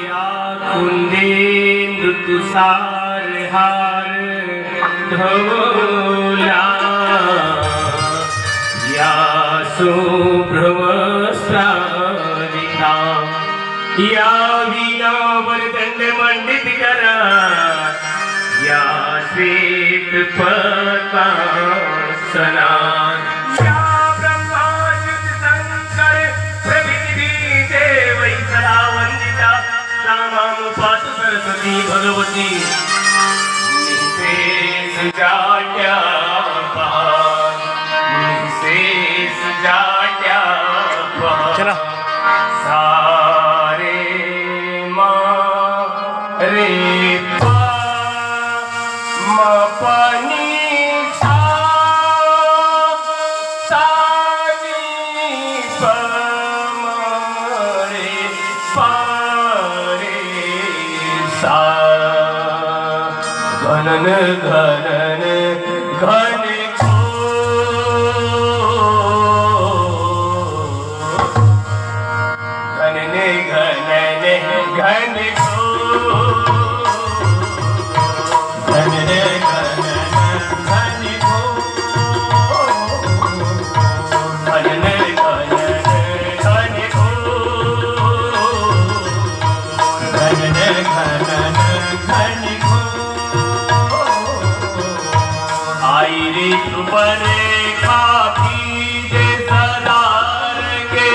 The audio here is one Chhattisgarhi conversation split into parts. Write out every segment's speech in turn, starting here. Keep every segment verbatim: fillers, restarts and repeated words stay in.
या कुंदेंदु तुषार हार धवला, या शुभ्र वस्त्रावृता, या वीणा वरदंड मंडित करा, या श्वेत पद्मासना, या ब्रह्माच्युत शंकर प्रभृति देवै सदा वंदिता, सा मामुपासु सरस्वती भगवती। निःशेष जाड्यापहा, निःशेष जाड्यापहा। चला। सारे मा रे पा, मा पा नी सा, सा नी प मा रे पा रे सा। घनन घनन घन घो। घनन घनन घन घो। घनन घनन घन घो। घनन कीजे सदा रंगे।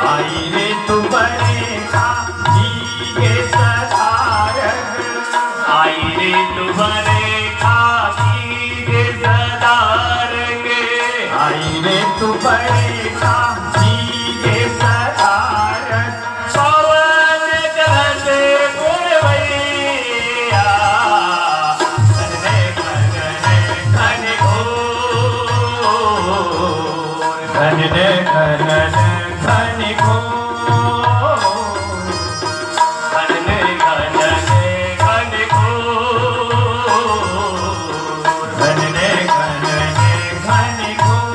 आई रे तू बड़े का कीजे सदा रंग। आई रे तू बड़े का कीजे सदा रंगे। आई रे तू बड़े का कीजे सदा रंग। पवन चलत पुरवैया, घन घन घन घोर। घन घन घन घोर। घन घन घन घोर। घन घन घन घोर।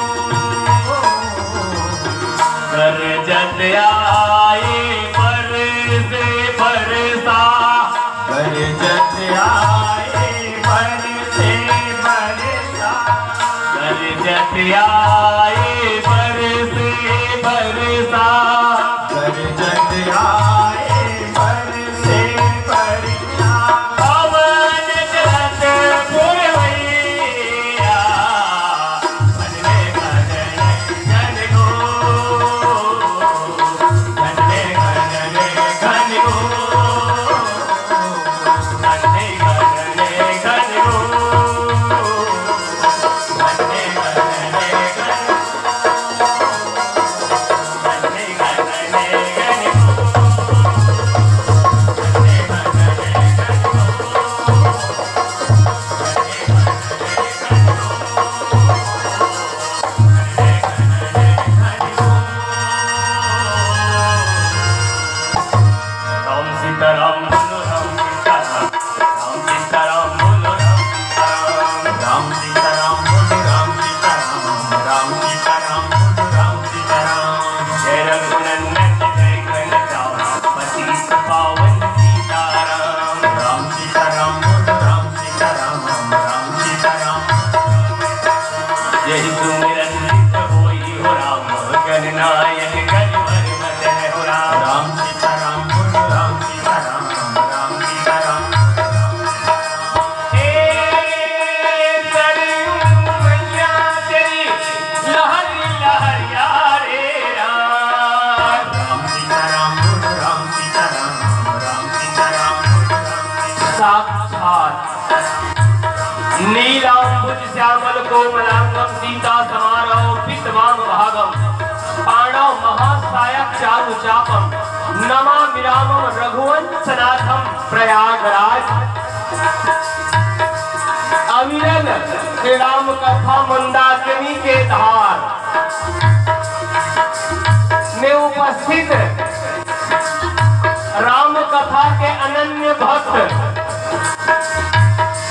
गरजत आए बरसे बरसा। गरजत आए बरसे बरसा। गरजत आए बरसे बरसा। गरजत आए बरसे बरसा। पवन चलत पुरवैया। राम सीताराम बोलो, राम सीताराम। राम सीताराम बोलो, राम सीताराम। राम सीताराम बोलो, राम सीताराम। राम सीताराम बोलो, राम सीताराम। जय रघुनंदन जय कंचन राम, पतित पावन सीताराम। राम सीताराम बोलो, राम सीताराम। राम सीताराम। यही सुमिरन नित होई हो राम, गणनायक गणवर वदन हो राम। राम सीताराम बोलो, राम सीताराम। राम सीताराम। हे सरयू मैया तेरी लहरी लहरिया रे राम। राम सीताराम बोलो, राम सीताराम। राम सीताराम बोलो, राम सीताराम। साक्षात नीलांबुज श्यामल कोमलांगम सीता समारोपित वाम भागम पाणौ महासायक चारु चापम नमामि रामम रघुवंशनाथम। प्रयागराज। अविरल श्री राम कथा मंदाकिनी के धार में उपस्थित राम कथा के अनन्य भक्त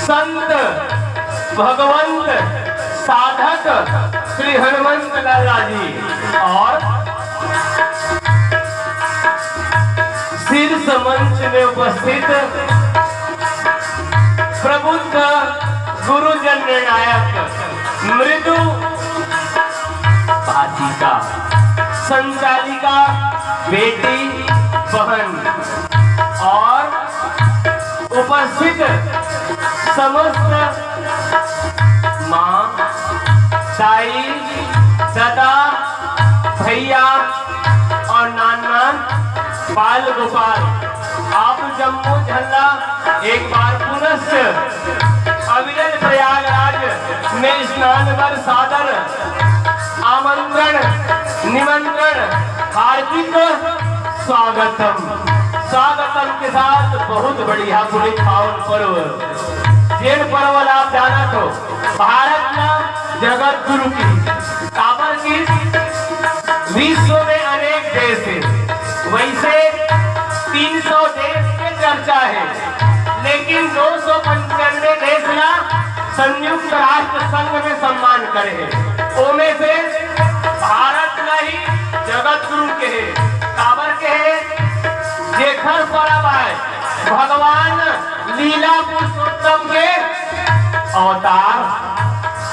संत भगवंत साधक श्री हनुमंत लाला जी और शीर्ष मंच में उपस्थित प्रबुद्ध गुरुजन निर्णायक मृदु भाषिका संचालिका बेटी बहन और उपस्थित समस्त माँ, ताई, दादा, भैया और नान नान, बाल गोपाल, आप जम्मो झन ला एक बार पुनश्च अविरल प्रयागराज में स्नान बर सादर आमंत्रण, निमंत्रण, हार्दिक स्वागतम। स्वागतम के साथ बहुत बढ़िया पुनीत पावन पर्व, जेन पर्व ला आप जानत हो, भारत ला जगत गुरु की, काबर की विश्व में अनेक देश हे, वैसे तीन सौ देश के चर्चा हे, लेकिन दो सौ पंचानवे देश ला संयुक्त राष्ट्र संघ में सम्मान करे हे। ओमे से भारत ला ही जगत गुरु कहे। काबर कहे? जेखर परब आय भगवान लीला पुरुषोत्तम के अवतार।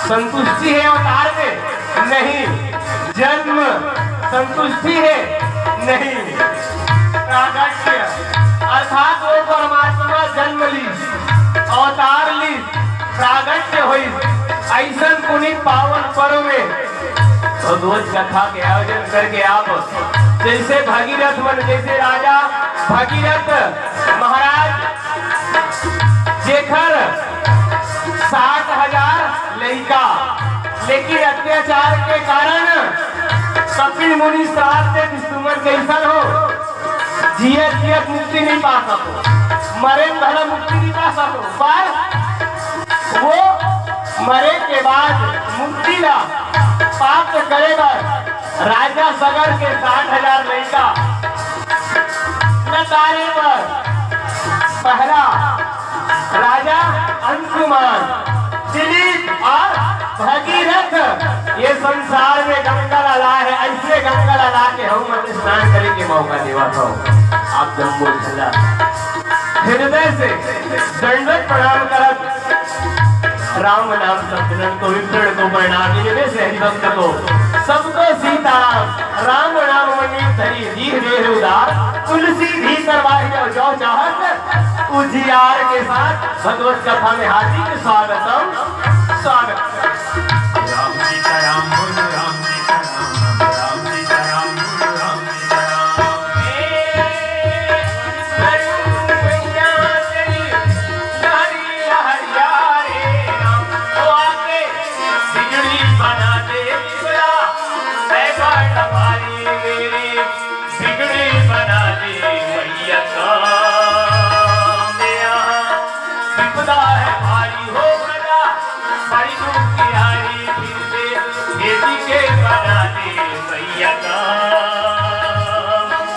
संतुष्टि हे अवतार में? नहीं। जन्म संतुष्टि हे? नहीं। प्रागट्य अर्थात वो परमात्मा जन्म ली, अवतार ली, प्रागट्य होई। ऐसन पुनीत पावन पर्व में भगवत कथा के आयोजन करके आप जैसे भगीरथ मन, जैसे राजा भगीरथ महाराज, जेकर साठ हजार लइका, लेकिन अत्याचार के कारण कपिल मुनि श्राप दे दिस, तुमन कइसन हो, जियत जियत मुक्ति नहीं पा सको, मरे में भला मुक्ति नहीं पा सको, पर वो मरे के बाद मुक्ति ला प्राप्त करे बर राजा सगर के साठ हजार लइका नतारे बर पहला राजा अंशुमान, दिलीप और भगीरथ ये संसार में गंगा ला लाए हे, अइसे गंगा ला ला के हमन स्नान करे के मौका देवत हव। आप जम्मो झन ला हृदय से दंडवत प्रणाम करत राम नाम संकीर्तन को, विप्रण को प्रणाम, इनमें से हरि भक्त को, सबको सीताराम, राम नाम मणि धरी, दीह देह उदार, तुलसी भी करवाई जो, जो चाहत उजियार के साथ भगवत कथा में हार्दिक स्वागतम, स्वागत। राम सीता राम बोलो, राम सीता राम, राम सीता राम बोलो, राम सीता राम। बिजली बना दे बिपदा, मैं गाय हमारी मेरी बिगड़ी बना दे मैया का मेरा। बिपदा है भारी हो गया, बड़ी दुखियारी फिर से खेती के बना दे मैया का।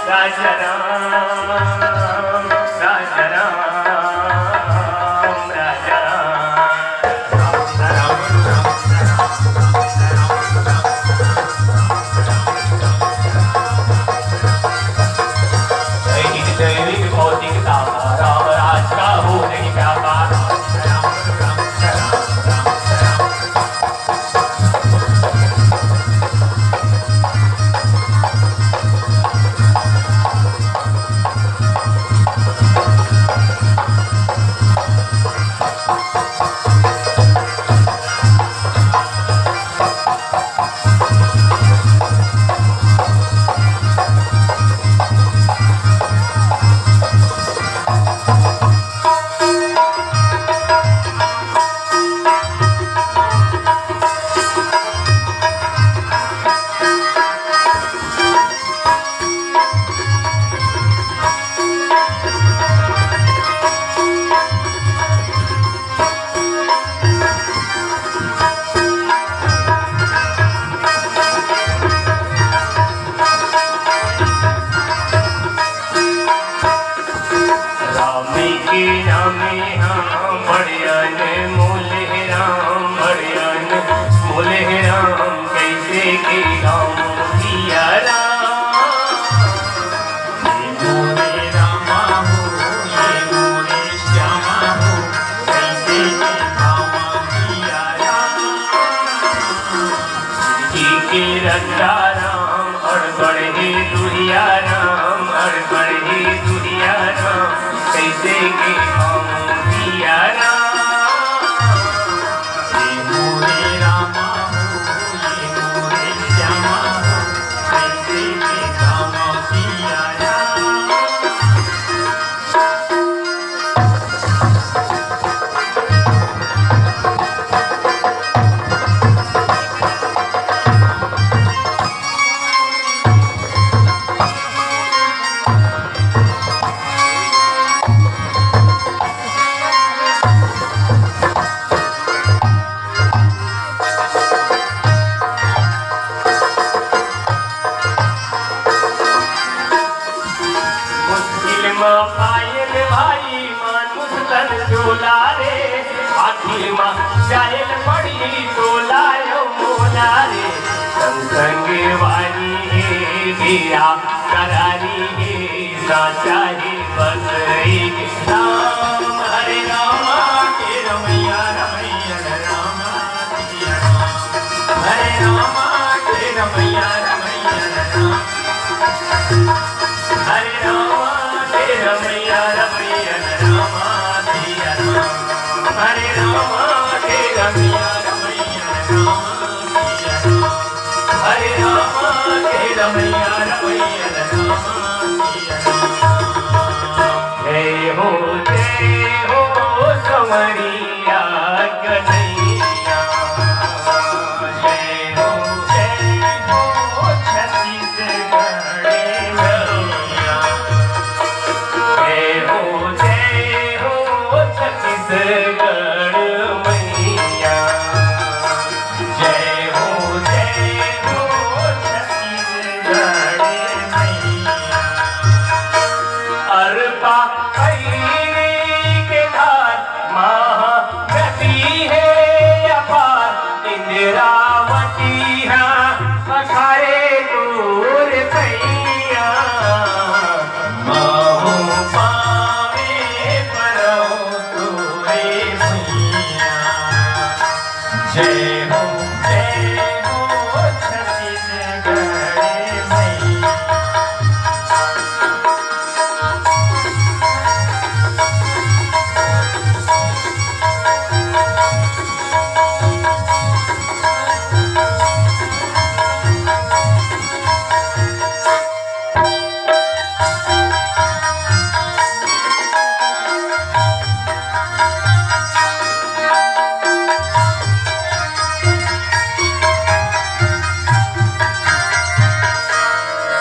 राजा राम, राजा राम, राजा राम। दैनिक दैनिक भौतिकता का राम राज का हो नहीं व्यापार। राम के नामे हाँ बड़ियान मोले राम, बड़ियान मोले राम, कैसे के गाँव दिया राम। ये मोरे रामा हो, ये मोरे श्यामा हो, कैसे के गाँव दिया राम। जी के रक्षा राम, और बढ़े दुहिया राम, और बढ़े दुहिया राम, कैसे के पाऊँ जिया राम। ये मोरे रामा हो, ये मोरे श्यामा हो, कैसे के पाऊँ जिया राम। मुश्किल मा पायल भाई मानुष तन चोला रे, आखिर मा जायल पड़ी टोला यो मोला रे। संग संग वाली हे गिरा करारी हे, साचा हे बस एक राम। हरे रामा के रमैया रमैया रामा। हरे रामा के रमैया रमैया राम। हरे रामा के रमैया रमैया रामा सिया राम। हरे रामा के रमैया रमैया रामा सिया राम। हरे रामा के रमैया, रमैया रामा के। जय हो, जय हो संवरिया कन्हैया। जय हो, जय हो छत्तीसगढ़ मैया। जय हो, जय हो छत्तीसगढ़ मैया। जय हो, जय हो छत्तीसगढ़ मैया। अरपा खैरी के धार, महानदी हे अपार, इंद्रावती हा पखारे तोर पैया। महूं पावे परौं तोरे भुइयां। जय हो, जय हो छत्तीसगढ़ मैया।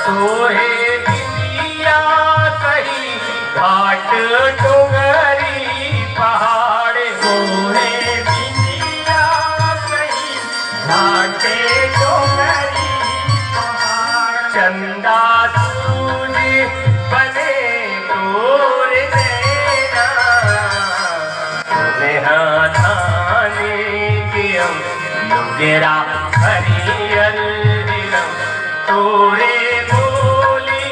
सोहे बिंदिया सही घाट डोंगरी पहाड़, सोहे बिंदिया सही घाटे डोंगरी पहाड़। चंदा सूरज बने तोर नैना, नेहा धानी के हम लुगरा हरियर दिलम तोरे बोली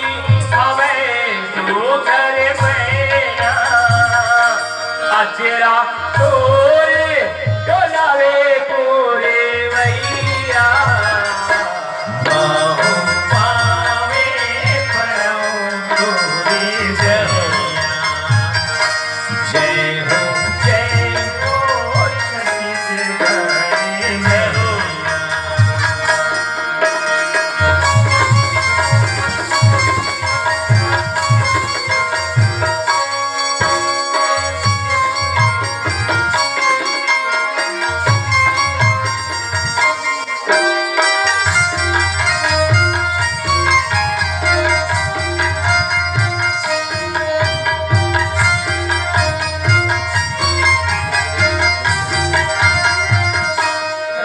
हवे सुघर मैना। अचरा तोरे डोलावे पूरे वैया। महूं पावे परौं तोरे जय हो, जय हो छत्तीसगढ़ मैया।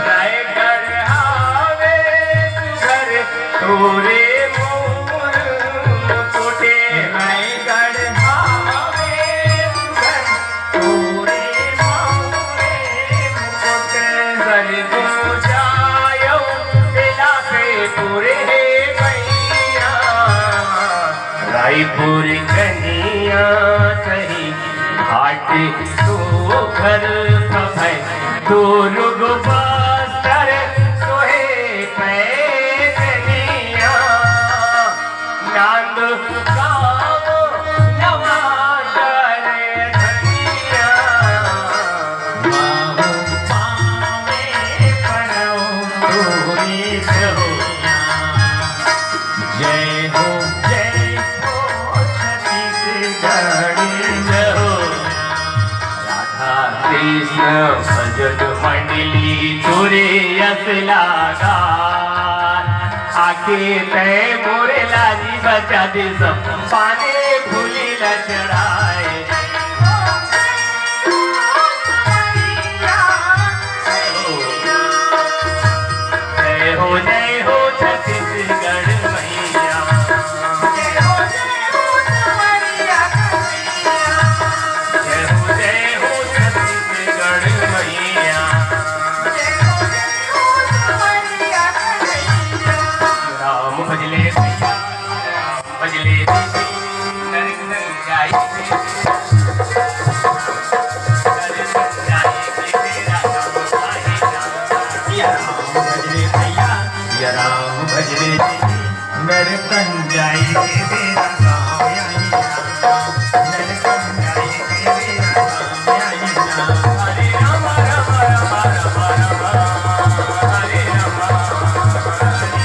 रायगढ़ हावे सुघर तोरे मोर मुकुटे, रायगढ़ हावे सुघर तोरे मोर मुकुटे। सरगुजा अउ बेलासपुर हे मैया, रायपुर कनिया सही घाट सुघर पफै, दुर्ग बस्तर सोहे पैजनिया, नांदगांव नवागढ़ धनिया। महूं पावे परौं तोरे जहोया। जय हो, जय हो छत्तीसगढ़ जहोया। राधा कृष्ण भजन मंडली तोरे अस लागा, आके तैं मोरे लाजी बचा दे, सब पाने फूली ल चढ़ाए। जय हो, जय हो छत्तीसगढ़ मैया। जय हो, जय हो संवरिया कन्हैया। जय हो, जय हो छत्तीसगढ़ मैया। जय हो, जय हो संवरिया कन्हैया। राम भजले भैया, राम भजले दीदी, नरक नरक जाई। या राम भज रे भैया, या राम भज रे दीदी, नरतन जाई के बेरा गाँव आई ना, नरतन जाई के बेरा गाँव आई ना। हरे राम, राम, राम, हरे राम, हरे राम।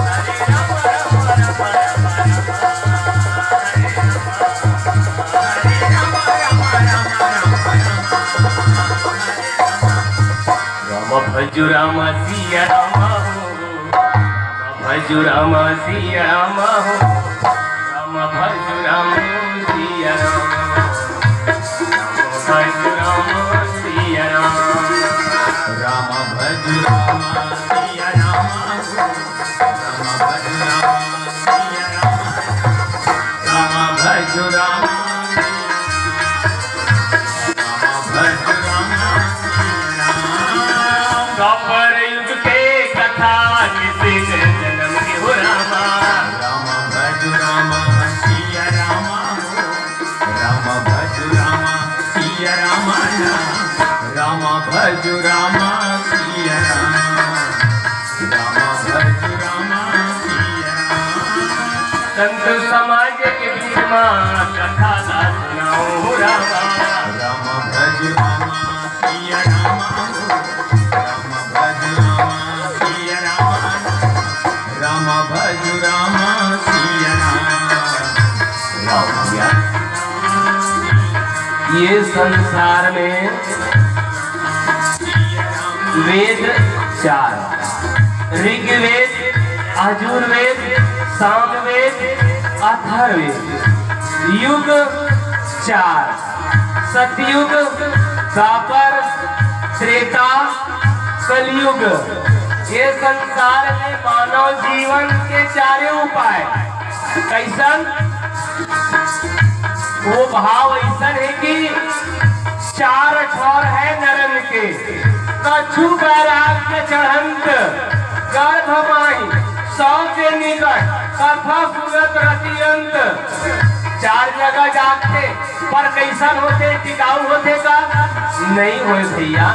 राम भजु राम सिया राम हो, राम भजु राम सिया राम हो, राम भजु राम सिया राम, राम भजु राम सिया राम, राम भजु राम सिया राम हो, राम भजु राम सिया राम, राम भजु राम, राम भजु राम सिया राम। द्वापर युग के कथा किसे जनम के हो रामा। राम भजु राम सिया राम हो। राम भजु राम सिया राम ना। राम भजु राम सिया राम। राम भजु राम सिया राम। संत समाज के बीच मा कथा ला सुनाओ रामा। राम भजु राम सिया राम हो। राम भजु राम सिया राम। राम भजु राम सिया राम। वाह भैया। ये संसार में वेद चार, ऋग्वेद, यजुर्वेद, सामवेद, अथर्ववेद, युग चार, सतयुग, द्वापर, त्रेता, कलयुग। ये संसार में मानव जीवन के चारे उपाय। कैसन? वो भाव ऐसन है कि चार ठौर है नरन के, कछु बैराग न चढ़ंत, गर्भ माही सौ के निकट, कथा सुनत रति अंत। चार जगह जागथे, पर कैसन होथे, टिकाऊ होथे का? नहीं होय भैया।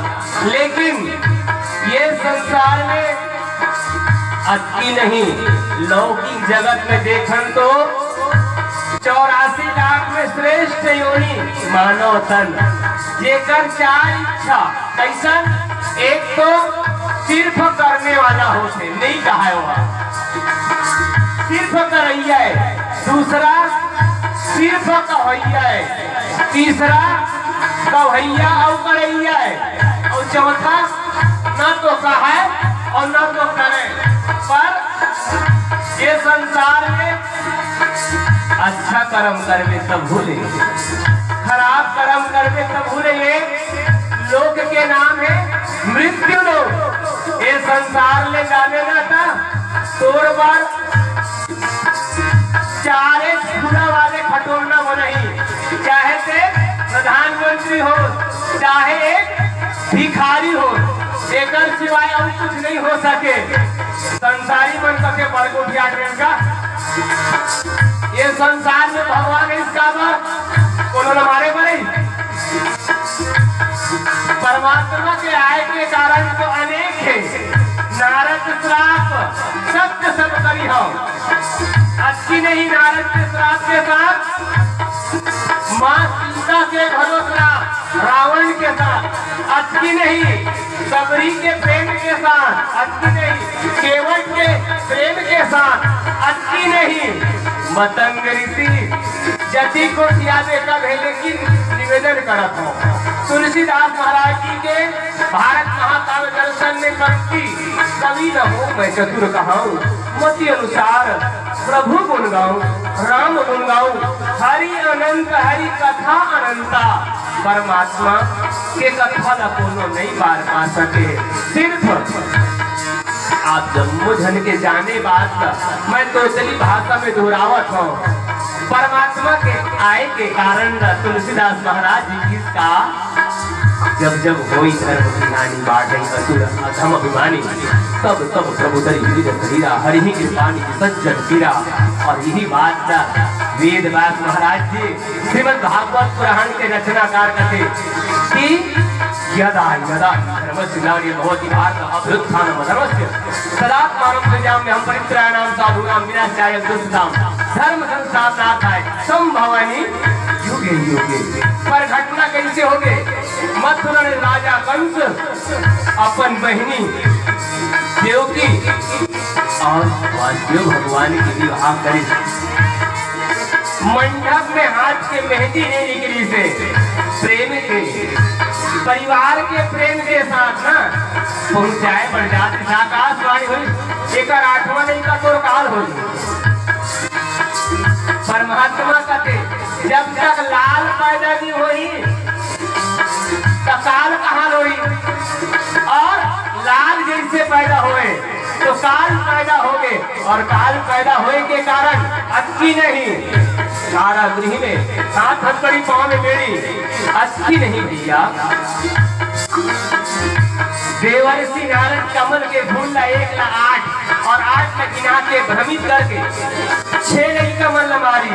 लेकिन ये संसार में अतकी नहीं, लौकिक जगत में देखन तो चौरासी लाख में श्रेष्ठ योनि मानव तन, जेकर चार इच्छा, कैसन? एक तो सिर्फ करने वाला होथे, नहीं कहाय हुआ, सिर्फ करैया है। दूसरा सिर्फ कहैया है। तीसरा कहैया अउ करैया है। अउ चौथा ना तो कहै अउ ना तो करै। पर ये संसार में अच्छा करम करबे तभो ले, खराब करम करबे तभो ले। ये लोक के नाम है मृत्यु लोक। ये संसार ले जाने ना था तोर बर चारे छुरा वाले खटोलना बनही, चाहे ते प्रधानमंत्री हो, चाहे एक भिखारी हो, एकर सिवाय अउ कुछ नहीं हो सके। संसारी मन सके बड़गोटिया ट्रेन का। ये संसार में भगवान इसका बर कोनो न मारे पड़े। परमात्मा के आय के कारण तो अनेक है। नारद श्राप सत्य सब करी हम। अतकी नहीं, नारद के श्राप के साथ माँ सीता के घलो श्राप, रावण के साथ। अतकी नहीं, शबरी के प्रेम के साथ। अतकी नहीं, केवट के प्रेम के साथ। अतकी नहीं, मतंग ऋषि जति गोठियाबे कब है, लेकिन निवेदन करत हूँ तुलसीदास महाराज जी के भारत महाकाव्य दर्शन में पंक्ति, कवि न हों मैं चतुर कहाऊं, मति अनुसार प्रभु गुण गाऊं, राम गुण गाऊं, हरि अनंत हरि कथा अनंता, परमात्मा के कथा ला कोनो नहीं पार पा सके। सिर्फ आप जम्मो झन के जाने बात ला मैं तोतली भाषा में दोहरावत हूँ। परमात्मा के आए के कारण ल तुलसीदास महाराज जी किस का, जब जब होई धर्म की हानि, बाढ़ई असुर अधम अभिमानी, तब तब प्रभु तरी विविध धीरा, हरि ही कृपा निज सज्जन पीरा। और यही बात का वेद व्यास महाराज जी श्रीमद् भागवत पुराण के रचनाकार कथे कि यदा यदा धर्मस्य ग्लानिर्भवति भारत अभ्युत्थानम धर्मस्य तदात्मानं सृजाम्यहं परित्राणाय साधूनां विनाशाय दुष्कृताम्। धर्म संस्थापनार्थाय संभवामि युगे युगे। पर घटना कैसे होगे? मथुरा में राजा कंस अपन बहिनी देवकी और वासुदेव भगवान के विवाह करिस। मंडप में हाथ के मेहंदी नइ निकलिस हे। प्रेम के, परिवार के प्रेम के साथ ना पहुंचाए बर जात हे। आकाशवाणी होइस, एकर आठवां लइका तोर काल होही। परमात्मा कथे, जब तक लाल पैदा नइ होही, त काल कहां होही? और लाल जैसे पैदा होए, तो काल पैदा होगे, और काल पैदा होए के कारण अतकी नहीं, कारागृह में सात हथकड़ी पांव में बेड़ी, अतकी नहीं भैया। देवर्षि नारद कमल के फूल ला एक ला आठ और आठ ला गिना के भ्रमित करके छह लइका मन ला मारी।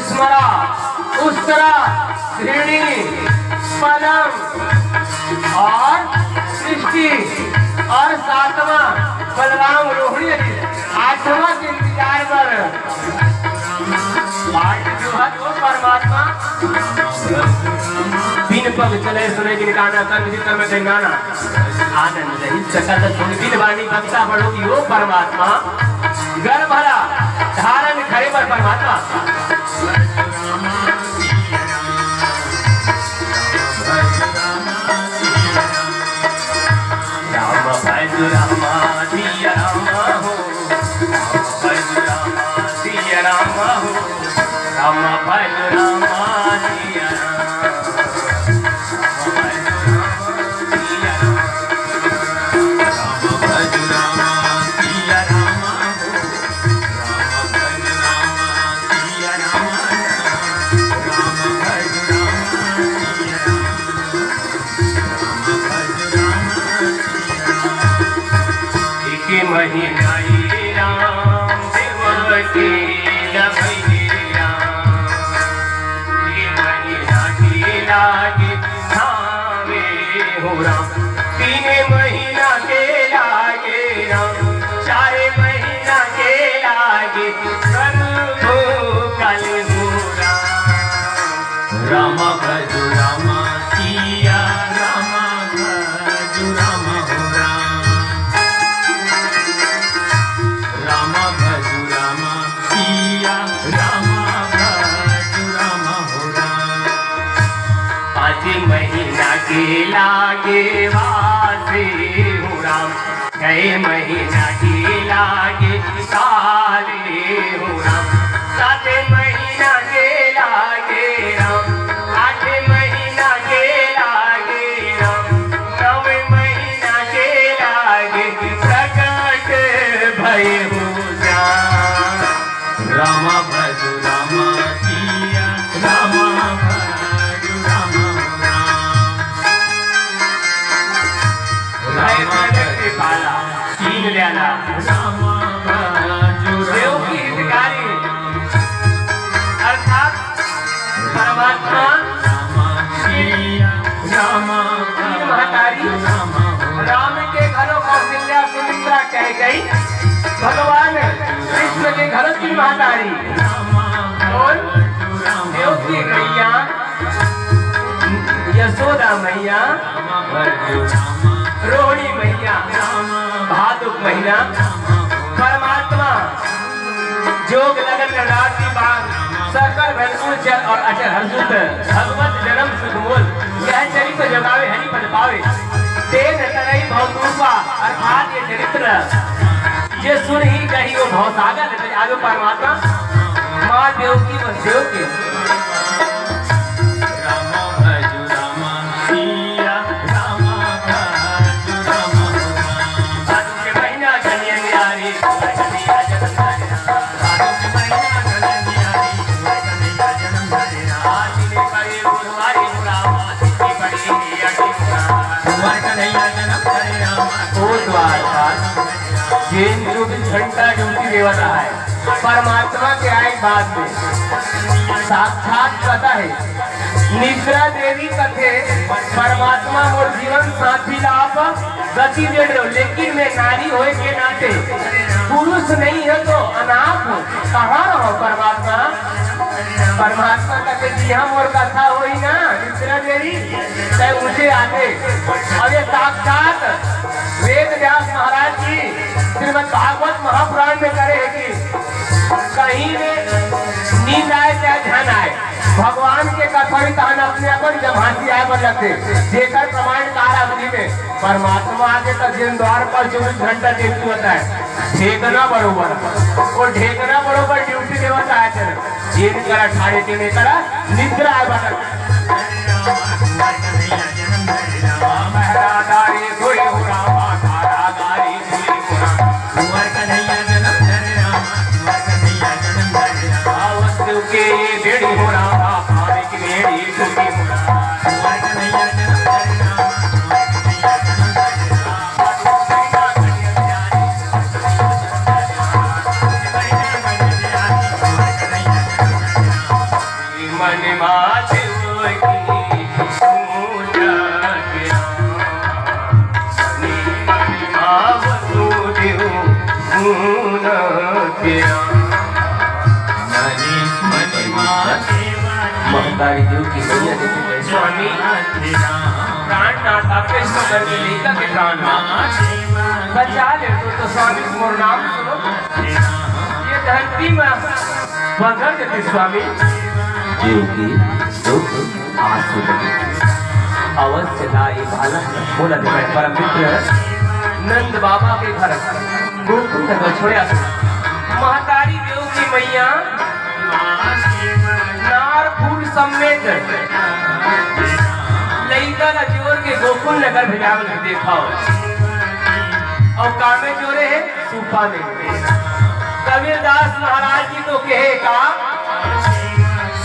स्मरा, उस्तरा, धृणी, पलम और सृष्टि और सातवां बलराम रोहिणी, आठवां के इंतजार पर बाट जो है वो परमात्मा। बिन पग चले सुने जिन गाना, तन भीतर में गंगाना। आनंद रहित सकल सुन बिन बानी भक्ता बड़ो की ओ परमात्मा। गर्भ भरा धारण करे बर परमात्मा। राम भज राम सिया राम हो, राम भज राम सिया राम हो, राम भज राम सिया राम। एक महीना ये राम सेवा के लभई राम, ये महीना के लागे थावे हो राम, तीन महीना के लागे राम, चार महीना के लागे गर्भ काल हो राम। राम भजो राम सिया राम भजो राम हो राम। राम भजो राम सिया राम भजो राम हो राम। पाँच महीना के लागे वासे हो राम, छह महीना के लागे साले हो राम, सात महीना के लागे राम, आठ महीना के लागे राम, नौ महीना के लागे प्रकट भय हो जा। राम भजो राम सिया राम भजो राम राम। राम भजो राम सिया राम भजो राम। देव की हितकारी अर्थात परमात्मा राम सिया राम भजो राम। राम के घलो कौशल्या सुमित्रा कह गई, भगवान कृष्ण के घलो तीन महतारी। कौन? देव की मैया, यशोदा मैया, रोहिणी मैया, भादुक महीना, परमात्मा जोग लगन नवरात्रि बार सकल भैरव जल और अचर हरसुत भगवत जन्म सुख मोल, यह चरित्र जोगावे हरि पद पावे। तेन तरई भवतूपा अर्थात ये चरित्र, ये सुन ही कही वो भवसागर में आवे परमात्मा। माँ देव की वसुदेव के। राम भजो राम सिया राम भजो राम राम। भादो के महीना कन्या न्यारी, कन्या जगत भादो के महीना कन्या दिन चौबीस घंटा ड्यूटी देवत रहा है। परमात्मा के आए बाद में साक्षात पता है, निद्रा देवी कथे, "परमात्मा मोर जीवन साथी ला आप गति दे रहे हो, लेकिन मैं नारी होए के नाते पुरुष नहीं है तो अनाथ हो, कहाँ रहो परमात्मा?" परमात्मा कथे, "जिहाँ मोर कथा होई ना निद्रा देवी, तै उठे आथे।" और ये साक्षात वेद व्यास महाराज जी श्रीमद् भागवत महापुराण में करे है कि कहीं में नींद आए चाहे ध्यान आए, भगवान के कथा भी तहन अपने अपन जब हाँसी आए बर लगथे, जेकर प्रमाण काल अवधि में परमात्मा आके तो जिन द्वार पर चौबीस घंटा देख होता है, ढेकना बरोबर, वो ढेकना बरोबर ड्यूटी देवत आए थे। जेन करा ठाड़े तेने करा निद्रा आए बर लगथे। कुंवर कन्हैया जन्म धरे रामा, कुंवर कन्हैया जन्म धरे रामा। वस्तु के ये बेड़ी हो रामा, पावे की बेड़ी टूटी हो रामा। कुंवर कन्हैया जन्म धरे रामा, कुंवर कन्हैया जन्म धरे रामा। मन माधव की पूजा के राम। मन माधव की पूजा के राम। महतारी देव की मैया जैसे स्वामी प्राणनाथ आपके इस मगर में लेकर के प्राणनाथ बचा ले तो, तो स्वामी मोर नाम सुनो। ये धरती में बगर जति स्वामी। जीव की सुख आंसू लगे। अवश्य ला ये बालक मोला दिखाए परम मित्र नंद बाबा के घर गोकुल नगर छोड़े आथे। महतारी देव की मैया नार फूल समेत लइका ला जोर के गोकुल नगर भेजावल के देखाओ। और कामे जोरे है सूपा में। कबीरदास महाराज जी तो कहे का,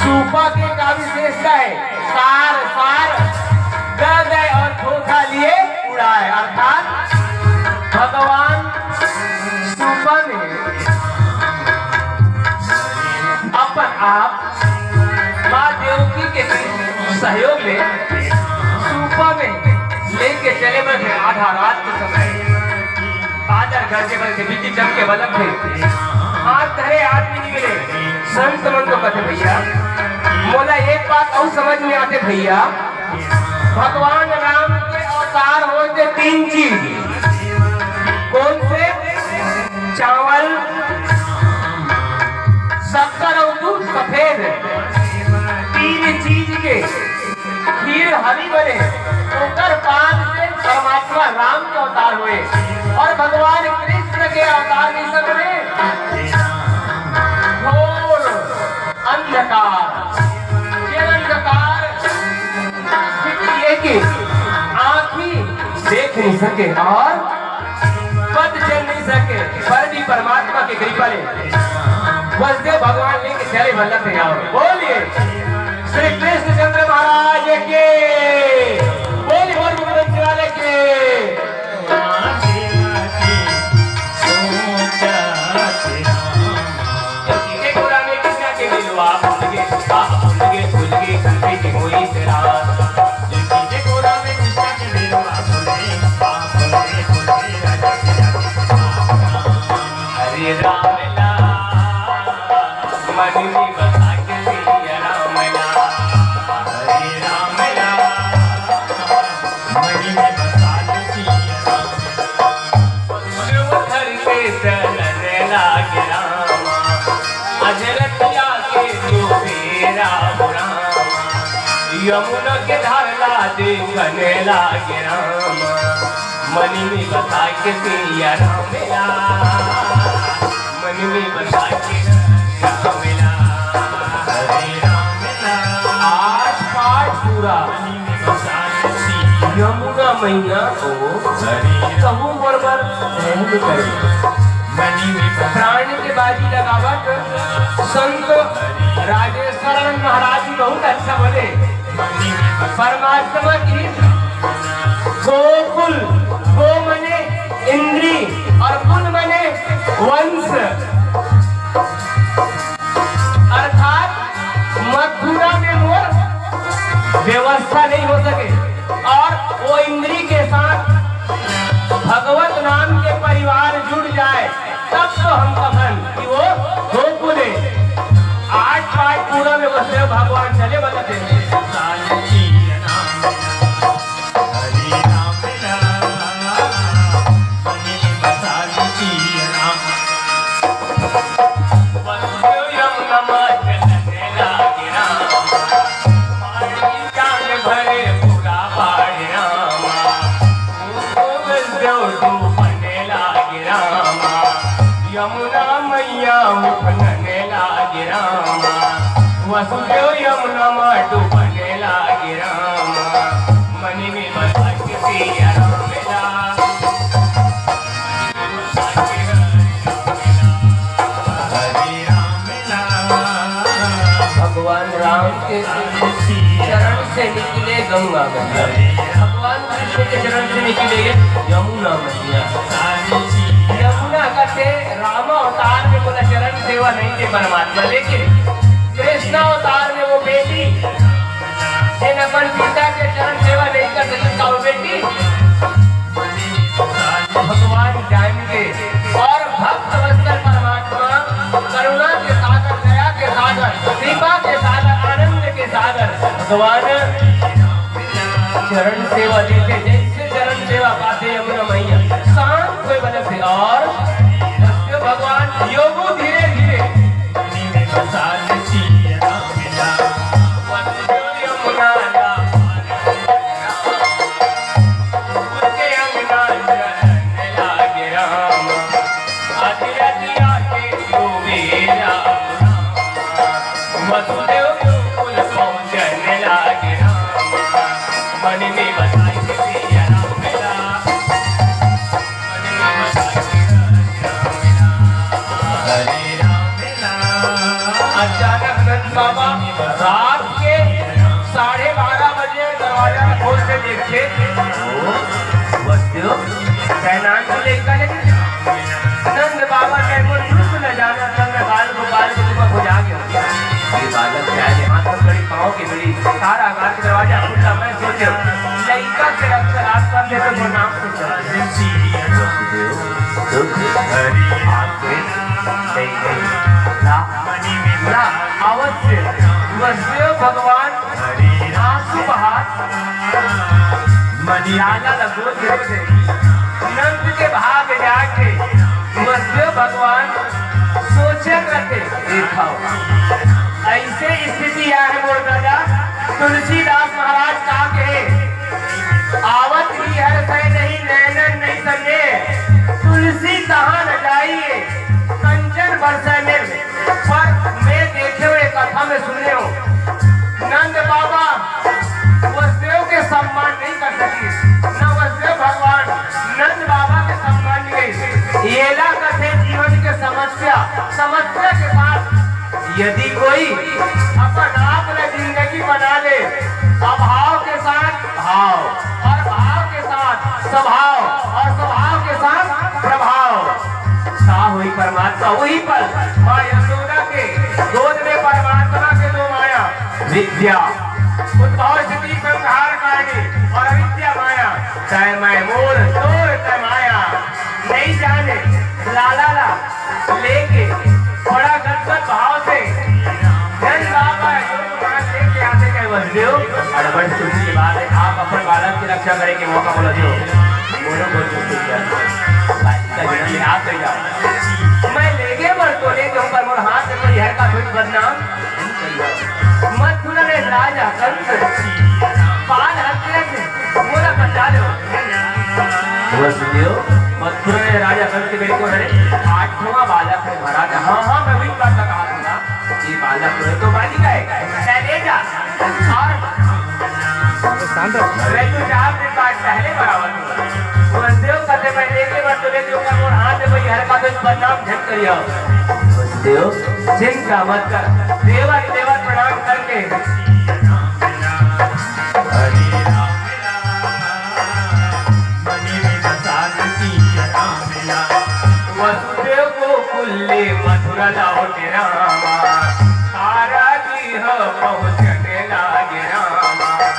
सूपा के का विशेषता है? सार, सार, ग गए और धोखा लिए उड़ाए, अर्थात भगवान सूपा में अपन आप माँ देवकी के सहयोग ले सूपा में लेके चले बर थे आधा रात के समय। बादर गरजे बर के बिजली चमके बलक थे। हाथ धरे आदमी नहीं मिले। संत मन तो कथे भैया, मोला एक बात अउ समझ में आथे भैया, भगवान राम के अवतार होय ते तीन चीज। कौन से? चावल, शक्कर अउ दूध सफेद। तीन चीज के खीर हरी बने, ओकर पान से परमात्मा राम के अवतार होय। और भगवान कृष्ण के अवतार कइसे बने? घोर अंधकार, ये अंधकार स्थिति ये कि आँखी देख नहीं सके और पद चल नहीं सके, पर भी परमात्मा की कृपा ले वसुदेव भगवान लेके चले बल्लभ के गाँव में। बोलिए श्री कृष्णचंद्र महाराज के, बोलिए बोल गोविंद वाले के। हरे राम ला, मन में बसा के सिया राम ला। हरे राम ला, मन में बसा के सिया राम ला। शिव धर के चलन लागे रामा, अजरतिया के डूबे राम रामा। यमुना के धार ला देखने लागे रामा, मन में बसा के सिया राम ला, मन में बसा के राम ला, हरे राम ला। आज पाठ पूरा। मन में बसा के सिया यमुना मैया को हरे राम कहूँ बरबर रहन करे। मन में बसा प्राण के बाजी लगावत संत राजेश्वरानंद महाराज जी बहुत अच्छा बोले। परमात्मा की गोकुल, गो मने इंद्री और कुल मने व्यवस्था नहीं हो सके और वो इंद्री के साथ भगवत नाम के परिवार जुड़ जाए, तब तो हम कथन कि वो हो पूरे। आज पाठ पूरा में बसदेव भगवान चले बता देंगे। यमुना मैया उफनने लागे रामा, वसुदेव यमुना मा डूबने लागे रामा, मन में बसा के सिया राम ला, हरे राम ला। भगवान राम के चरण से निकले गंगा मैया, भगवान कृष्ण के चरण से निकले यमुना मैया। यमुना कहते राम अवतार में बोला चरण सेवा नहीं थे परमात्मा, लेकिन कृष्ण अवतार में वो बेटी जिन अपन पिता के चरण सेवा नहीं कर सकी, का वो बेटी भगवान जान के और भक्त वत्सल परमात्मा करुणा के सागर, दया के सागर, कृपा के सागर, आनंद के सागर भगवान चरण सेवा देते, जैसे चरण सेवा पाते यमुना मैया शांत हुए बने थे। और भगवान योगो धीरे धीरे यमुना अचानक नंद बाबा रात के साढ़े बारह बजे दरवाजा खोल के देखे, ओ, बच्चों, कैनान को लेकर लेके नंद बाबा के वो दुख न जाना, तब मैं बाल गोपाल के रूप में बुझा गया। ये बालक क्या है, हाथ में कड़ी, पाँव की बेड़ी, सारा आकाश के दरवाजा खुला। मैं सोचे, लड़का के रक्षा आप कर ले तो वो नाम से चल। दुख हरी आपके नहीं, नहीं। ला, ला, अवश्य। वसुदेव भगवान आंसू बहा लाला लगो थे। नंद के भाग जाके वसुदेव भगवान सोचे करते, देखो, ऐसे स्थिति आए मोर दादा, तुलसीदास महाराज का कहे, आवत ही हर सै नहीं, नैनन नहीं सने, तुलसी कहाँ न जाइए, कंचन बरसै में। पर मैं देखे हुए कथा में सुने हो, नंद बाबा वसुदेव के सम्मान नहीं कर सकी, न वसुदेव भगवान नंद बाबा के सम्मान नहीं। येला कथे जीवन के समस्या, समस्या के साथ यदि कोई अपन आप ला जिंदगी बना ले, अभाव के साथ भाव और भाव के साथ स्वभाव और स्वभाव के साथ प्रभाव, ता हुई परमात्मा। वही पर माँ यशोदा के गोद में परमात्मा के दो माया, विद्या, उद्भव स्थिति संहार कारणी और अविद्या माया। तय मैं मोर तोर तय माया, नहीं जाने लाला ला लेके बड़ा गदगद भाव से नंद बाबा योग मान लेके आते गए वसुदेव। और बड़ी खुशी की बात है, आप अपन बालक की रक्षा करेंगे, मौका बोला जो बोलो, बोल सकते हैं। बालक का जन्म में आप ले जाओ, मैं लेके मर तो ले जाऊं, पर मोर हाथ में कोई हर का कोई बदनाम मत सुना रे राजा कंस, बाल हत्या से मोला बचा लो। वसुदेव, मथुरा में राजा कंस के बेटे को है, आठवां बालक है महाराज। हाँ, हाँ, मैं वही बात का कहा था ना, ये बालक तो है, तो बालिका है, मैं ले जा। और मैं तो चार दिन बाद पहले बराबर हूँ। वसुदेव कहते, मैं लेके मत तो ले जाऊंगा, और हाथ में वही हर का तो बदनाम झन करियो। वसुदेव, चिंता मत कर, देवत देवत प्रणाम करके वसुदेव गोकुल ले मथुरा लौटे रामा, तारा जी ह पहुँचने लागे रामा।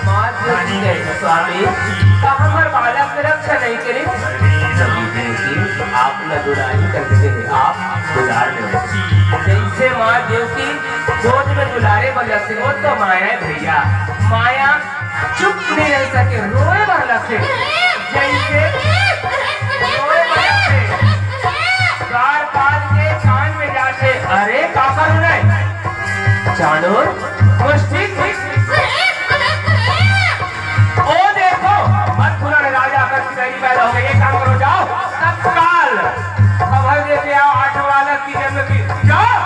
माँ देवकी कहे, स्वामी, का हमर बालक के रक्षा नहीं करे? नहीं देवकी, आप न दुलारी करके दे, आप दुलार दे। जैसे माँ देवकी गोद में दुलारे बर लगथे, वो तो माया है भैया। माया चुप नहीं रह सके, रोए बर लगथे। जैसे रोए बर लगथे, द्वारपाल के कान में जाथे, "अरे, का करूँ रे?" चाणूर, कुछ ठीक? ओ देखो, मथुरा में राजा कंस की बेटी पैदा हो गई। एक काम करो, जाओ, तत्काल खबर दे के आओ, आठवां बालक की जन्म की। जाओ।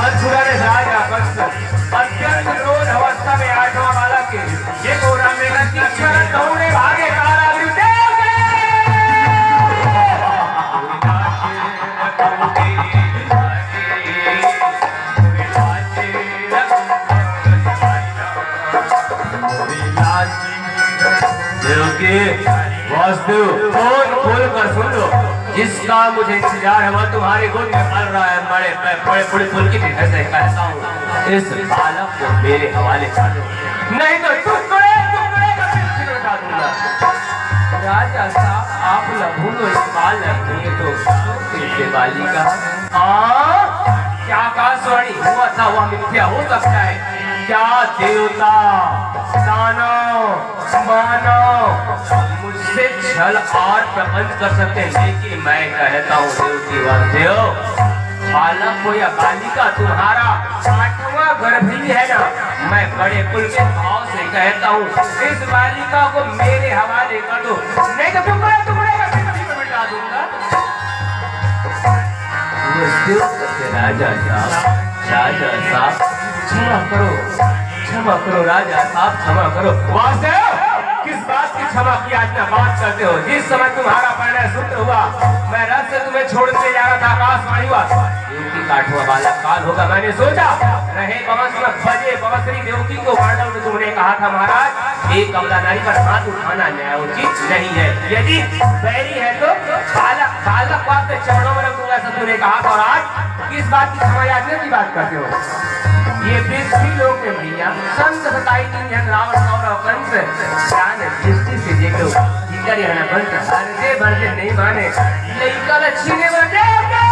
मथुरा में राजा कंस अत्यंत क्रोध अवस्था में आठवां बालक के ये कोरा में गति शरण दौड़े भागे कारागृह देव के। देवकी, वासुदेव, कान खोल कर सुन लो, जिसका मुझे इंतजार है वह तुम्हारी गोद में पल रहा है। बड़े, बड़े, बड़े पुलकित हृदय से कहता हूँ, इस बालक को मेरे हवाले कर दो, नहीं तो टुकड़े टुकड़े कर पृथ्वी में डाल दूंगा। राजा साहब, आप लभुन इस बालक नहीं तो से बालिका। हाँ, क्या आकाशवाणी हुआ था वह मिथ्या हो सकता है? क्या देवता, दानव, मानव मुझसे छल और प्रपंच कर सकते हैं, लेकिन मैं कहता हूँ देवकी वासुदेव, बालक हो या बालिका, तुम्हारा आठवां गर्भ ही है ना। मैं बड़े पुलकित भाव से कहता हूँ, इस बालिका को मेरे हवाले कर दो, नहीं तो टुकड़े टुकड़े करके पृथ्वी पर मिटा दूंगा। वासुदेव कहते, राजा साहब, राजा साहब, क्षमा करो, क्षमा करो राजा साहब, क्षमा करो। वासुदेव, किस बात की क्षमा की आज ना बात करते हो? जिस समय तुम्हारा परिणय सूत्र हुआ, मैं रथ से तुम्हें छोड़ने जा रहा था, आकाशवाणी हुआ, देवकी का आठवां बालक काल होगा। मैंने सोचा, रहे बवंश में बजे बवंशरी देवकी को मार डालो, तो तुमने कहा था महाराज, एक अबला नारी पर हाथ उठाना न्यायोचित नहीं है। यदि बैरी है तो बालक, बालक को आपके चरणों में रख दूंगा, ऐसा तूने कहा था। और आज किस बात की क्षमा याचना की बात करते हो? ये पृथ्वी लोक में भैया संत सताई तीन जन रावण, कौरव, कंस, ज्ञान दृष्टि से देख लो, भीतर यहाँ बंद, भरते भरते नहीं माने, लइका ला छीने बर देवता।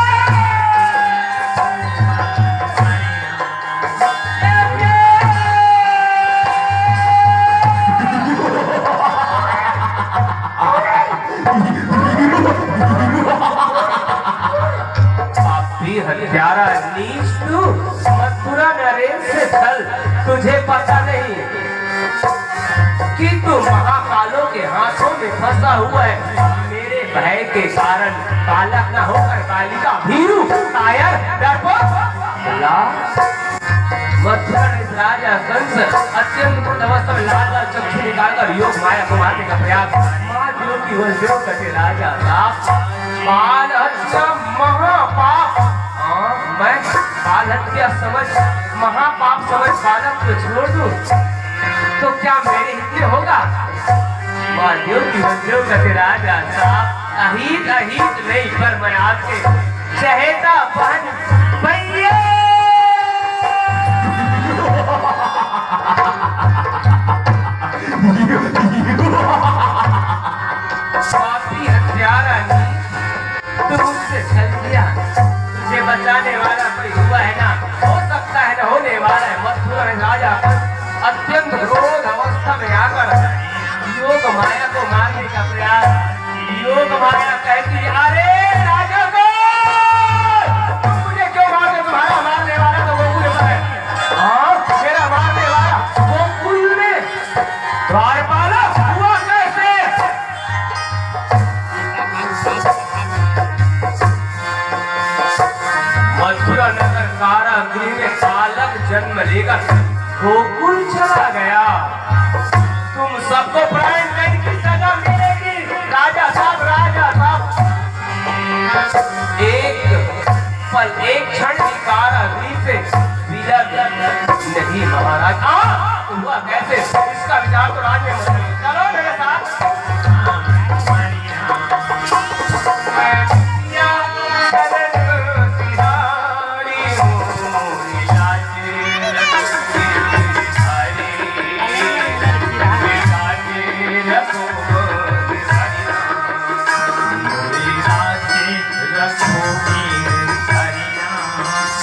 पापी हत्यारा नीच तू, मथुरा नरेश से छल, तुझे पता नहीं कि तू महाकालों के हाथों में फंसा हुआ है। मेरे भय के कारण बालक न होकर बालिका, भीरू, कायर, डरपोक, ला मथुरा नरेश राजा कंस अत्यंत क्रोध अवस्था में लाल लाल चक्षु निकालकर योग माया को मारने का प्रयास। माँ देवकी वह जो कटे राजा साहब, बाल हत्या महापाप। हाँ, मैं बाल हत्या समझ, महापाप समझ बालक को छोड़ दूं तो क्या मेरे हित में होगा? माँ देवकी वह जो कटे राजा साहब, अहित अहित नहीं, पर मैं आपके चहेता बहन भैया। पापी हत्यारा ने तू मुझसे छल किया, तुझे बचाने वाला कोई हुआ है ना, हो सकता है ना, होने वाला है। मथुरा में राजा अत्यंत क्रोध अवस्था में आकर योग माया को मारने का प्रयास। योग माया कहती है, "अरे राजा को, तुम मुझे क्यों मार रहे हो? तुम्हारा मारने वाला तो गोकुल है।" हाँ, मेरा मारने वाला गोकुल में द्वारपाल हुआ कैसे? मथुरा नगर कारागृह में बालक जन्म लेकर गोकुल चला गया। तुम सबको प्राण दंड की सजा मिलेगी। राजा साहब, राजा साहब, एक पल, एक क्षण भी कारागृह से विलग न ही महाराज। हाँ, हुआ कैसे? इसका विचार तो राज में मत करिए। चलो मेरे साथ।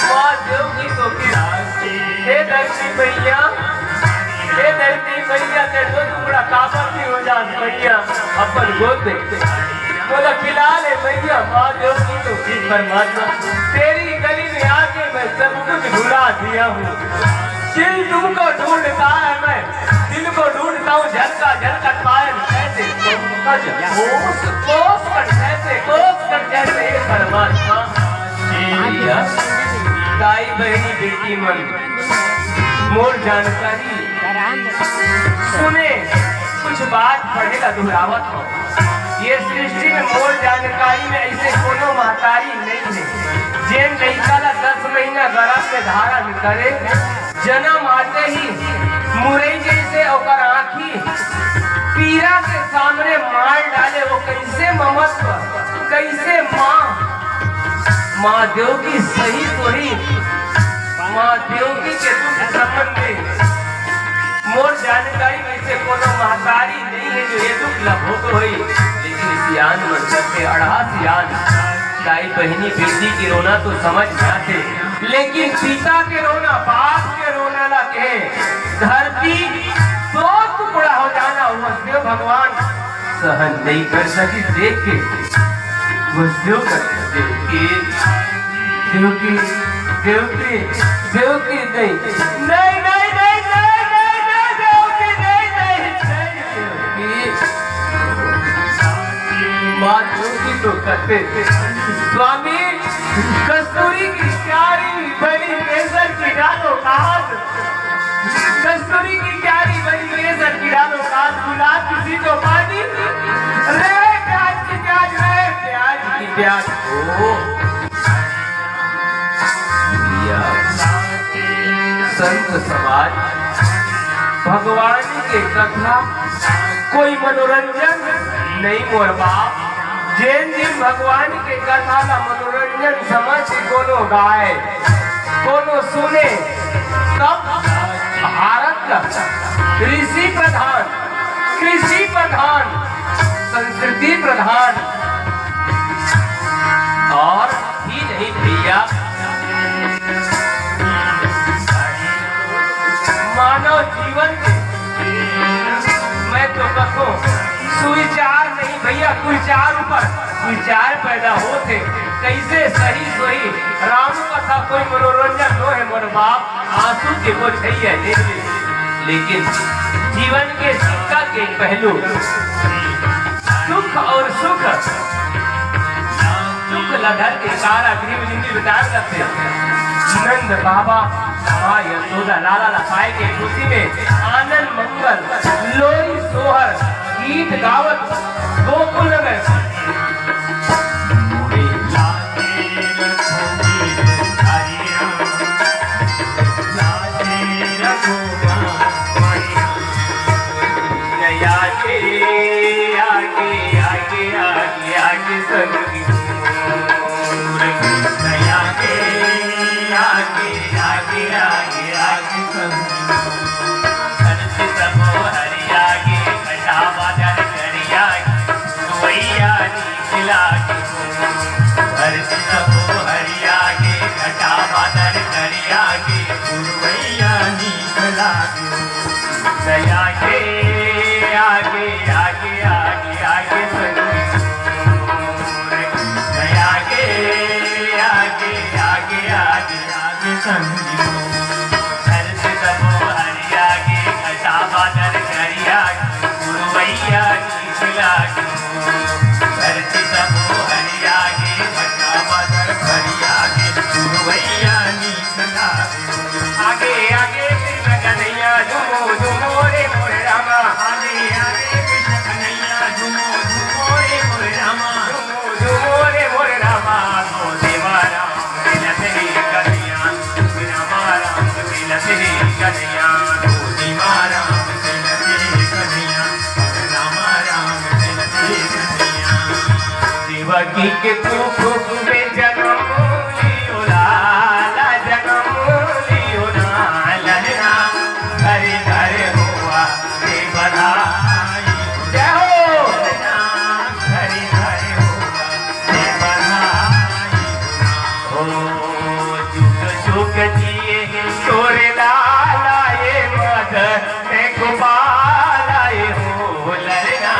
माँ देवकी तो की, हे धरती मैया, हे धरती मैया, के दो टुकड़ा काबर भी हो जात मैया, अपन गोद में। बोला, खिला ले मैया, माँ देवकी तो की, परमात्मा, तेरी गली में आके मैं सब कुछ भुला दिया हूँ। दिल तुमको ढूंढता है मैं, दिल को ढूंढता हूँ, झलका झलका पायल कैसे कोस, कोस कर कैसे, कोस कर कैसे, हे परमात्मा। ये दाई बहिनी बेटी मन मोर जानकारी सुने, कुछ बात पढ़े ला दुहरावत हो। ये सृष्टि में मोर जानकारी में ऐसे कोनो महतारी नहीं है, जेन लइका ला दस महीना गर्भ में धारण करे, जन्म आते ही मुरई जैसे ओकर आँखी पीरा के सामने मार डाले, वो कैसे ममत्व, कैसे माँ, माँ देवकी सही सोही, माँ देवकी के दुख संबंधी मोर जानकारी में से कोनो महतारी नहीं है जो ये दुख ला भोग होई, लेकिन सियान मन करके अढ़ा सियान, दाई बहिनी बेटी के रोना तो समझ में आथे, लेकिन पिता के रोना, बाप के रोना ला कहे, धरती दो टुकड़ा हो जाना, वसुदेव भगवान सहन नहीं कर सकी देख के, वसुदेव कर देख के, देवकी, देवकी, देवकी नहीं, नहीं, नहीं, देवकी नहीं, नहीं, नहीं, देवकी। माँ देवकी तो कहते, स्वामी, कस्तूरी की क्यारी बनी केसर की डालो कहात, कस्तूरी की क्यारी बनी केसर की डालो कहात, गुलाब की सी तो पानी, रे प्याज की प्याज, रे प्याज की प्याज। ओ भैया, संत समाज, भगवान के कथा कोई मनोरंजन नहीं मोर बाप। जेन दिन भगवान के कथा ला मनोरंजन समझ के कोनो गाय, कोनो सुने, तब भारत ला ऋषि प्रधान, कृषि प्रधान, संस्कृति प्रधान और ही नहीं भैया, मानव जीवन के, मैं तो कथों, सुविचार नहीं भैया, कुविचार ऊपर विचार पैदा होथे। कैसे सही सोही राम कथा कोई मनोरंजन नो है मोर बाप, आंसू के बोझैया ले ले। लेकिन जीवन के सिक्का के पहलू, सुख और सुख, सुख लधर के कारागृह जिंदगी बिताए लगथे। नंद बाबा माँ यशोदा लाला ला पाए के खुशी में आनंद मंगल, लोरी सोहर, गीत गावत गोकुल में। के तू खूब में जन्म लियो लाला, जन्म लियो ना ललना, घरे घरे होवा के बधाई। जय हो। ललना, घरे घरे होवा के बधाई। ओ जुग जुग जिए तोरे लाला ये मदन गोपाल आए हो ललना,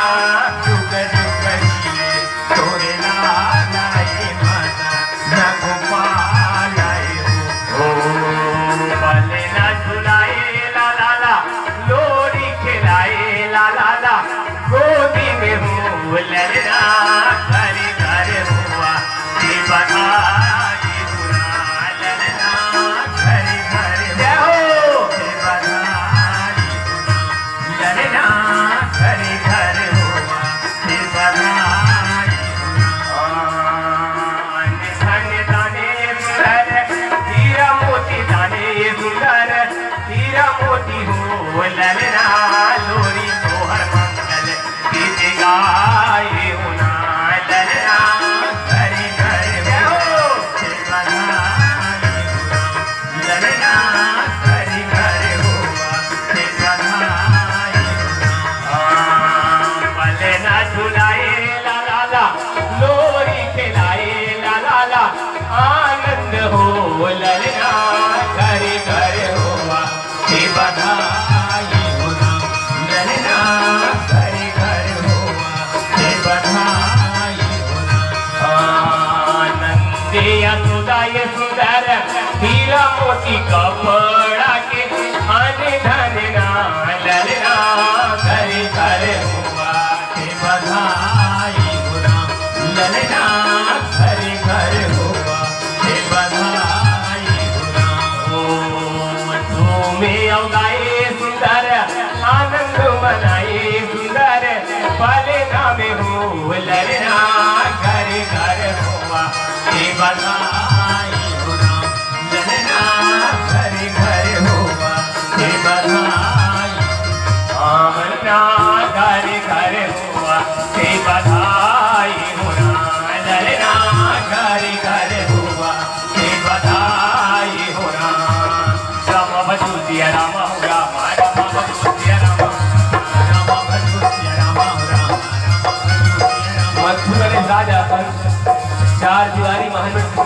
जुग जुग जिए तोरे लाल आए मदन गोपाल आए हो। ओ पलना झुलाए ला लाला, लोरी खिलाए ला लाला, गोदी में हो ललना, घर घर हुआ के बधाई हुआ ललना, घर घर जय हो। के बधाई हुआ ललना, घर घर हुआ के बधाई हुआ। अन्न धन दाने सुंदर, हीरा मोती दाने सुंदर, हीरा मोती हो ललना, लोरी तोहर मंगल गीत गाए हो ना ललना, घरे घरे हो के बधाई हो ना ललना, घरे घरे हो के बधाई हो ना। आ, पलना झुलाए ला लाला, लोरी खिलाए ला लाला, आनंद हो ललना, घरे घरे होवा के बधाई हो ना ललना, घरे घरे होवा के बधाई हो ना। आनंद यशोदा ये सुंदर, हीरा मोती कपड़ा के, अन धन ना ललना, घरे घरे होवा के बधाई हो ना ललना, घरे घरे होवा के बधाई हो ना। ओ झूमे अउ गाए सुंदर, आनंद मनाए सुंदर, पलना में हो ललना, घरे घरे होवा के बधाई हो ना ललना, घरे घरे होवा के बधाई। आमना घरे घरे होवा के बधाई हो ना ललना, घरे घरे होवा के बधाई हो ना। राम भजू सिया राम हो राम, राम भजू सिया राम, राम भजू सिया राम हो राम, राम भजू सिया राम। मथुरा के राजा हंस चार दीवारी महल में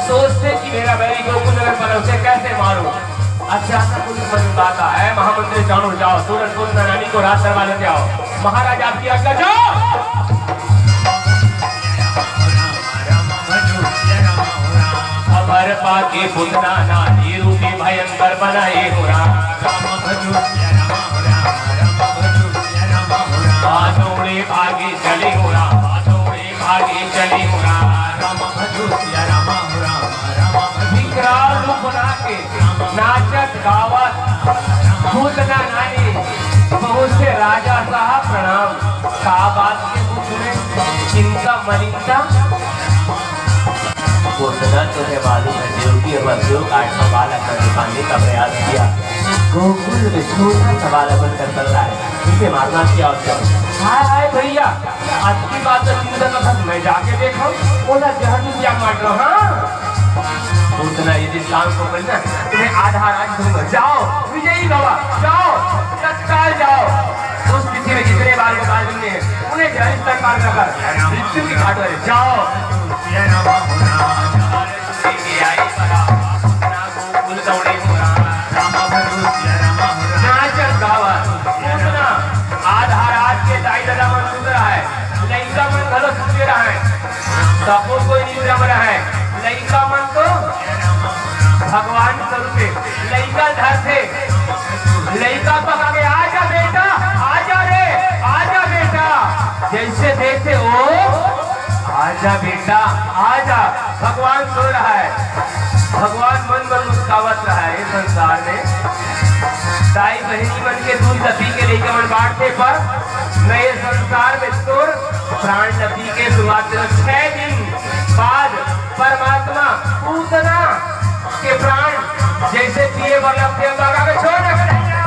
सोचते कि मेरा बैरी गोकुल नगर पर उसे कैसे मारूं। अचानक पुलिस मन में बात आया, "ए महामंत्री, जानो जाओ, तुरंत उन रानी को राज करवा लेते आओ।" महाराज आपकी आज्ञा, जाओ। खबर पाके पूतना नानी रूपी भयंकर बनाए हो राम। बातोड़े भागे चले हो राम, बातोड़े भागे चले हो राम। विकराल रूप बना के नाचत गावत पूतना नानी पहुंचे, राजा साहब प्रणाम। का बात के पूछ रहे? चिंता मलिनता। पूतना, तुम्हें मालूम है, देवकी और मधुदेव का आठवां बालक बनने पाने का प्रयास किया। गोकुल में छोटा सा बालक बनकर पल रहा है, इसे मारना क्या और क्या? हाय हाय भैया, अतकी बात तो चिंता न कर, मैं जाके देखा, ओला जहर भी क्या मार रहा। हाँ, पूतना यदि शाम को मिलना, तुम्हें आधा राज दूंगा। जाओ विजयी भवा, जाओ, तत्काल जाओ। उस पृथ्वी में जितने बाल गोपाल जी ने, उन्हें जहर तक मार रखा, मृत्यु की घाट पर जाओ। नाचत गावत पूतना, आधा रात के दाई ददा मन सुत रहा है, लइका मन घलो सुते रहा है, सबो कोई निद्रा में रहा है। लइका मन तो भगवान स्वरूप है, लइका धरथे, लइका पका के, "आजा बेटा, आजा रे, आजा बेटा।" जैसे देखते, "ओ, आजा बेटा, आजा।" भगवान सो रहा है, भगवान मन मन मुस्कावत रहा है। ये संसार में दाई बहिनी मन के दूध ल पी के लइका मन बांटथे, पर नए संसार में तोर प्राण ल पी के शुरुआत करो। छह दिन बाद परमात्मा पूतना के प्राण जैसे पिए बर लगथे, हम बाबा के छोड़ दे कन्हैया,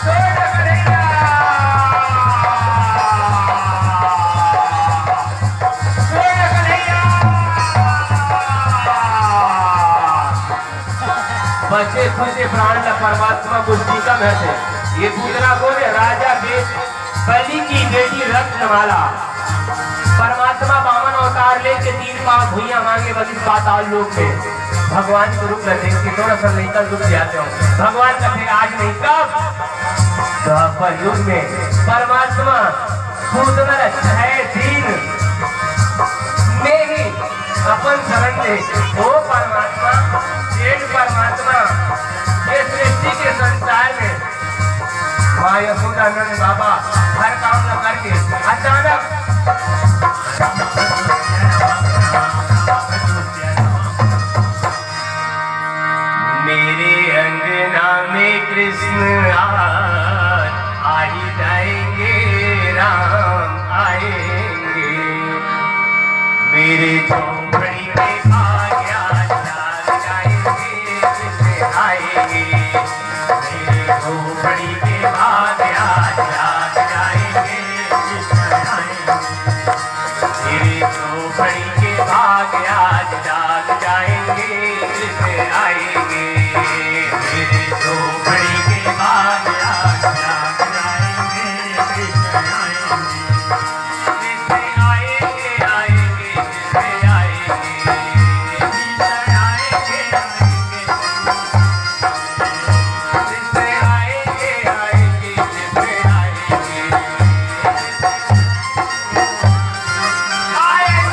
छोड़ दे कन्हैया। बचे खुचे प्राण ला परमात्मा मुस्तिका में थे। ये पूतना कोन हे? राजा के बलि की बेटी रत्नमाला। परमात्मा बामन अवतार लेके तीन पांव भुइयां मांगे बगिस पाताल लोक में। भगवान के रूप में देख के थोड़ा सा लइका रूप ले आते हो। भगवान का थे आज नहीं कब? द्वापर युग में परमात्मा पूतना छह दिन में ही अपन शरण ले। ओ परमात्मा, सेठ परमात्मा, ये सृष्टि के संसार में माँ यशोदा नंद बाबा हर काम न करके अचानक मेरे अंगना में कृष्ण आज आ ही जाएंगे, राम आएंगे। मेरे झोपड़ी के भाग आज जाग जाएंगे, कृष्ण आएंगे। मेरे झोपड़ी के भाग आज जाग जाएंगे, कृष्ण आएंगे। मेरे झोपड़ी के भाग आज जाग जाएंगे, कृष्ण आएंगे। मेरे झोपड़ी के भाग आज जाग जाएंगे, कृष्ण आएंगे। कृष्ण आएंगे, आएंगे, कृष्ण आएंगे। कृष्ण आएंगे, आएंगे।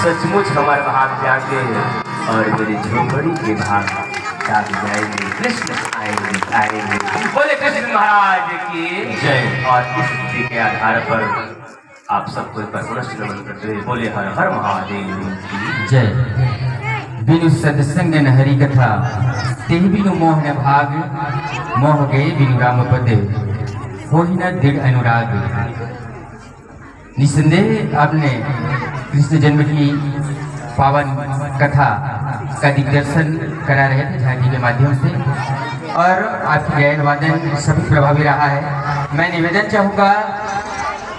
सचमुच हमार भाग जागे और मेरे झोपड़ी के भाग जाग जाएंगे। कृष्ण आएंगे, आएंगे। बोले कृष्ण महाराज की जय। और इस स्थिति के आधार पर आप सबको एक बार पुनः नमन करते हुए बोले हर हर महादेव की जय। बिनु सत्संग न हरि कथा, तेहि बिनु मोह न भाग, मोह गए बिनु राम पद, होहि न दृढ़ अनुराग। निसंदेह आपने कृष्ण जन्म की पावन कथा का दिग्दर्शन करा रहे थे झांकी के माध्यम से, और आपकी गायन वादन सभी प्रभावी रहा है। मैं निवेदन चाहूँगा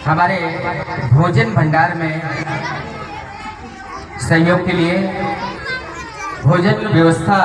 हमारे भोजन भंडार में सहयोग के लिए। भोजन व्यवस्था